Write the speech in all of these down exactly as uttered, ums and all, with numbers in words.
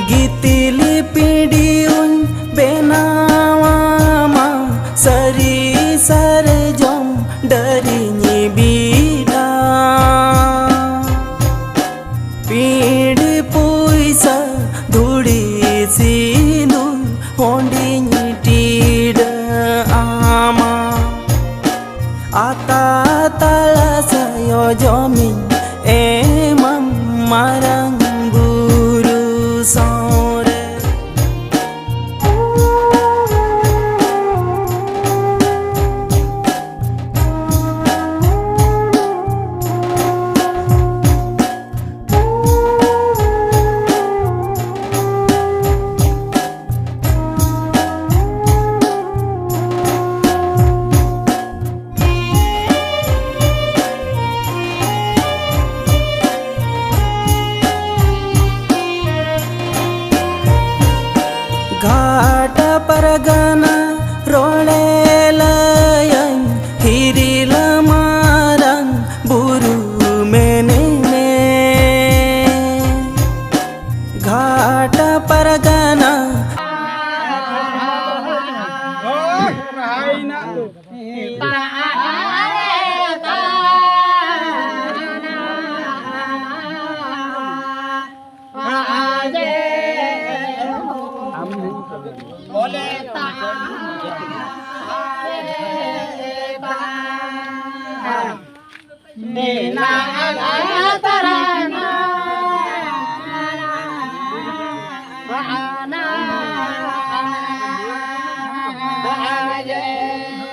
ᱜᱤᱛᱤᱞ ᱯᱤᱸᱰᱤᱭᱩᱧ ᱵᱮᱱᱟᱣᱟᱢᱟ, ᱥᱟᱹᱨᱤ ᱥᱟᱨᱡᱚᱢ ᱰᱟᱹᱨᱤᱧ ᱵᱤᱫᱟ᱾ ᱯᱤᱸᱰ ᱯᱩᱭᱥᱟᱹ ᱫᱷᱩᱲᱤ ᱥᱤᱸᱫᱩᱨ ᱦᱚᱸᱰᱤᱧ ᱴᱤᱰᱟᱹᱜ ᱟᱢᱟ᱾ ᱟᱛᱟ ᱛᱟᱞᱟ ᱥᱟᱭᱚ ᱡᱚᱢᱤᱧ ᱮᱢᱟᱢ ᱢᱟᱨᱟᱝ ᱵᱩᱨᱩ ᱥᱟᱶᱨᱮ᱾ ᱜᱷᱟᱴ ᱯᱟᱨᱜᱟᱱᱟ ᱨᱚᱲᱮ ᱞᱟᱹᱭᱟᱹᱧ, ᱦᱤᱨᱤᱞ ᱢᱟᱨᱟᱝ ᱵᱩᱨᱩ ᱢᱮᱱᱮ ᱢᱮ᱾ ᱜᱷᱟᱴ ᱯᱟᱨᱜᱟᱱᱟ᱾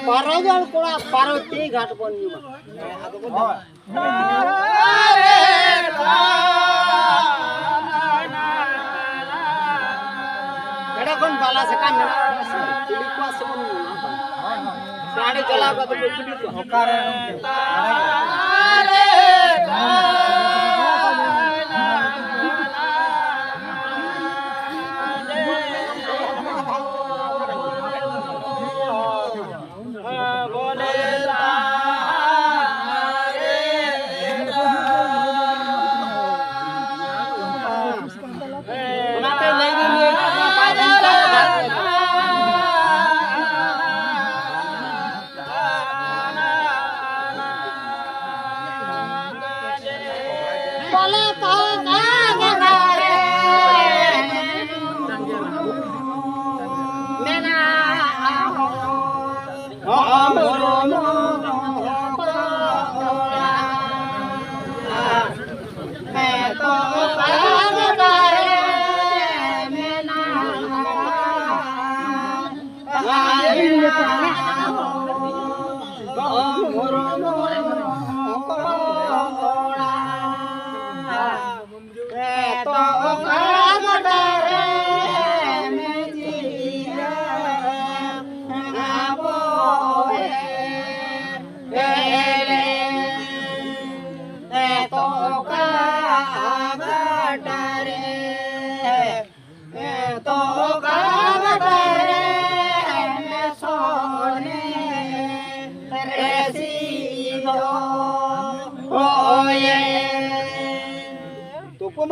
ᱵᱟᱨᱚ ᱡᱚᱱ ᱠᱚᱲᱟ, ᱵᱟᱨᱚ ᱴᱤ ᱜᱷᱟᱴ ᱵᱚᱱ ᱧᱩᱢᱟ᱾ ᱱᱚᱰᱮ ᱠᱷᱚᱱ ᱵᱟᱞᱟ ᱥᱟᱠᱟᱢ ᱢᱮᱱᱟᱜ ᱛᱟᱵᱚᱱᱟ ᱥᱮ, ᱠᱩᱞᱤ ᱠᱚᱣᱟ ᱥᱮ ᱵᱚᱱ ᱧᱟᱢᱟ? ᱥᱮ ᱦᱟᱸᱰᱮ ᱪᱟᱞᱟᱣ ᱠᱟᱛᱮ ᱵᱚᱱ ᱠᱩᱞᱤ ᱠᱚᱣᱟ? ᱚᱠᱟᱨᱮ ᱜᱚᱢᱠᱮ?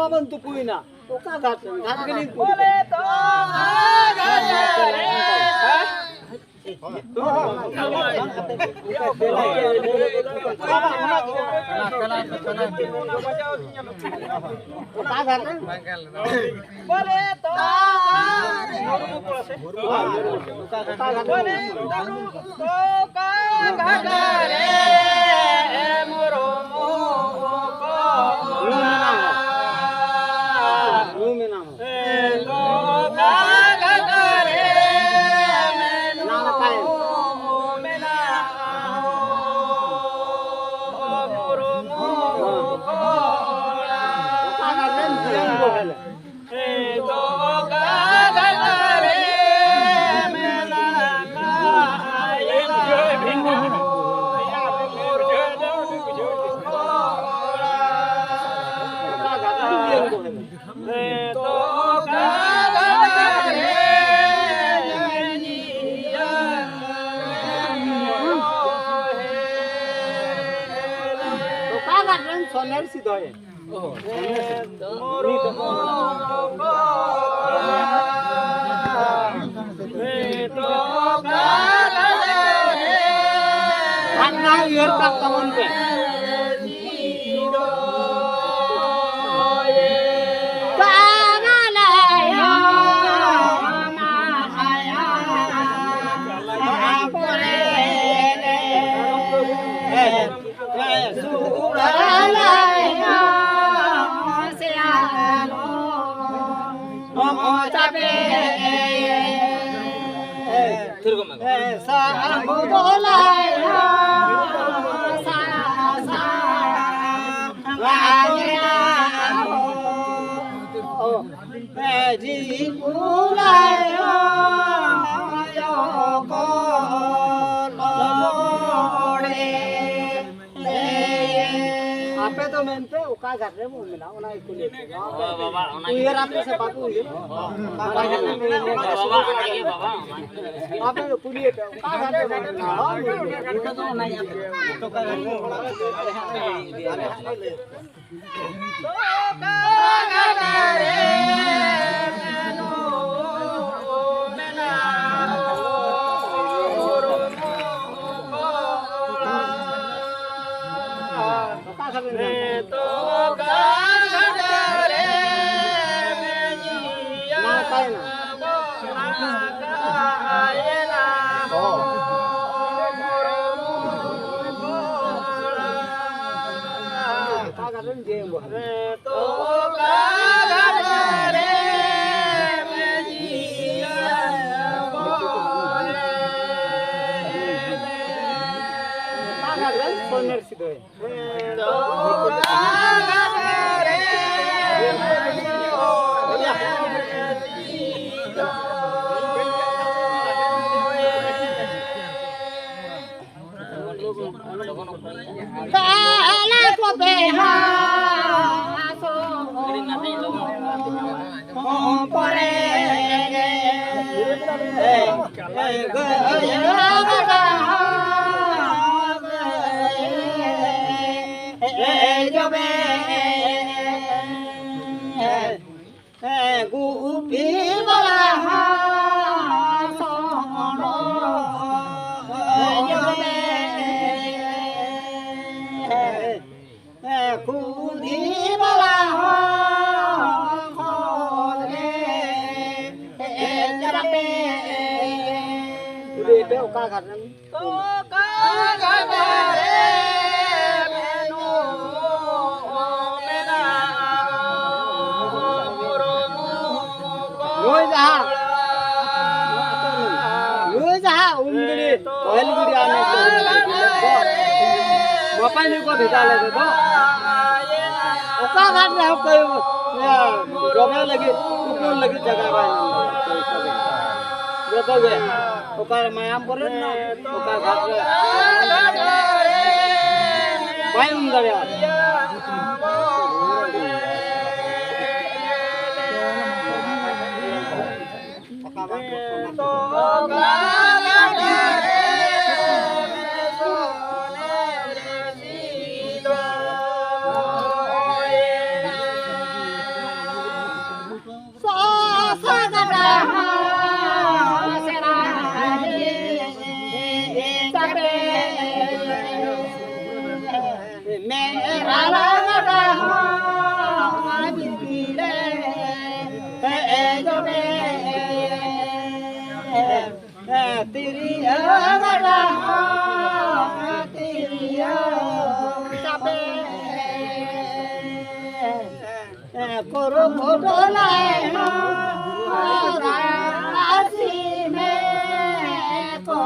ᱵᱟᱵᱚᱱ ᱛᱩᱯᱩᱭᱮᱱᱟ᱾ ᱚᱠᱟ ᱜᱷᱟᱴ? ᱜᱷᱟᱴ ᱜᱮᱞᱤᱧ ᱠᱩᱞᱤ ᱠᱟᱱᱟ᱾ ᱚᱠᱟ ᱜᱷᱟᱴ? ᱚᱠᱟ ᱜᱷᱟᱴ ᱨᱮᱱ ᱥᱚᱱᱮᱨ ᱥᱤᱫᱚᱭ? ᱟᱨ ᱱᱟ ᱩᱭᱦᱟᱹᱨ ᱠᱟᱜ ᱛᱟᱵᱚᱱ ᱯᱮ᱾ ᱟᱯᱮ ᱫᱚ ᱢᱮᱱᱯᱮ, ᱚᱠᱟ ᱜᱷᱟᱴ ᱨᱮ ᱵᱚᱱ ᱢᱮᱱᱟ, ᱚᱱᱟ ᱜᱮ ᱠᱩᱞᱤᱭᱮᱫ ᱯᱮ᱾ ᱩᱭᱦᱟᱹᱨ ᱟᱯᱮ ᱥᱮ ᱵᱟᱯᱮ ᱩᱭᱦᱟᱹᱨ? ᱚᱠᱟ ᱜᱷᱟᱴ ᱨᱮ ᱵᱚᱱ ᱢᱮᱱᱟ? ᱟᱯᱮ ᱫᱚ ᱠᱩᱞᱤᱭᱮᱫ ᱯᱮ, ᱚᱠᱟ ᱜᱷᱟᱴ ᱨᱮ ᱵᱚᱱ ᱢᱮᱱᱟ? ᱜᱩᱯᱤ ᱵᱟᱞᱟ ᱦᱚᱸ ᱥᱚᱸᱰᱚ ᱡᱚᱢᱮ, ᱠᱩᱫᱤ ᱵᱟᱞᱟ ᱦᱚᱸ ᱠᱷᱚᱫᱮ ᱪᱟᱯᱮ᱾ ᱚᱠᱟ ᱜᱷᱟᱴ ᱨᱮᱱ? ᱱᱩᱭ ᱡᱟᱦᱟᱸ, ᱱᱩᱭ ᱡᱟᱦᱟᱸ ᱩᱢ ᱜᱤᱰᱤ, ᱯᱟᱹᱦᱤᱞ ᱜᱤᱰᱤ ᱟᱨ ᱱᱤᱛ ᱫᱚ ᱩᱢ ᱜᱤᱰᱤ ᱞᱮᱫ ᱫᱚ, ᱢᱟᱯᱟᱭ ᱱᱩᱭ ᱠᱚ ᱵᱷᱮᱡᱟ ᱞᱮᱫᱮ ᱫᱚ, ᱚᱠᱟ ᱜᱷᱟᱴ ᱨᱮᱦᱚᱸ ᱠᱚ, ᱤᱭᱟᱹ, ᱡᱚᱢᱮ ᱞᱟᱹᱜᱤᱫ, ᱛᱩᱯᱩᱱ ᱞᱟᱹᱜᱤᱫ ᱡᱟᱭᱜᱟ ᱵᱟᱭ ᱧᱟᱢ ᱞᱮᱫᱟ᱾ ᱡᱚᱛᱚ ᱜᱮ, ᱚᱠᱟᱨᱮ ᱢᱟᱭᱟᱢ ᱠᱚᱨᱮ ᱱᱟ, ᱚᱠᱟ ᱜᱷᱟᱴ ᱨᱮ ᱵᱟᱭ ᱩᱢ ᱫᱟᱲᱮᱭᱟᱜᱼᱟ᱾ ᱛᱤᱨᱭᱳ ᱜᱟᱰᱟ ᱦᱚᱸ ᱛᱤᱨᱭᱳ ᱪᱟᱯᱮ᱾ ᱠᱚᱨᱚ ᱜᱷᱚᱴᱚᱱᱟᱭ ᱦᱚᱸ ᱨᱟᱥᱤ ᱢᱮ ᱠᱚ᱾